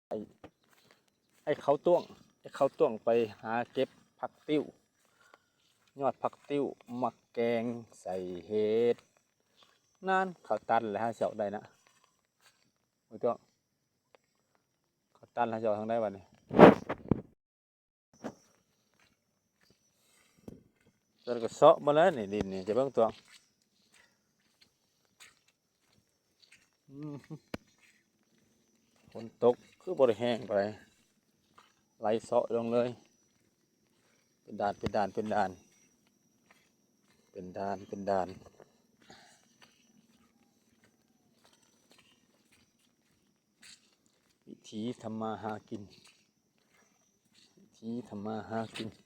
ໄອ້ເຂົາຕ້ວງ ໄອ້ເຂົາຕ້ວງໄປຫາເກັບຜັກຕິ້ວ ຍອດຜັກຕິ້ວ ໝາກແກງໃສ່ເຫັດ. ນັ້ນ ເຂົາຕັນແລ້ວ ເຮົາຊິອອກໄດ້ນະ. ໂອ້ຍ ເຂົາຕັນແລ້ວ ຊິອອກທາງໃດບັດນີ້? ຕົວນີ້ກໍເຊາະໝົດແລ້ວນີ້ ດິນນີ້ ຈະເບິ່ງຕົວະ. ອືມ ຝົນຕົກຄືບໍ່ໄດ້ແຮງປານໃດ ໄຫຼເຊາະລົງເລີຍ ເປັນດ່ານ ເປັນດ່ານ ເປັນດ່ານ ເປັນດ່ານ ເປັນດ່ານ. ວິຖີທຳມາຫາກິນ ວິຖີທຳມາຫາກິນ.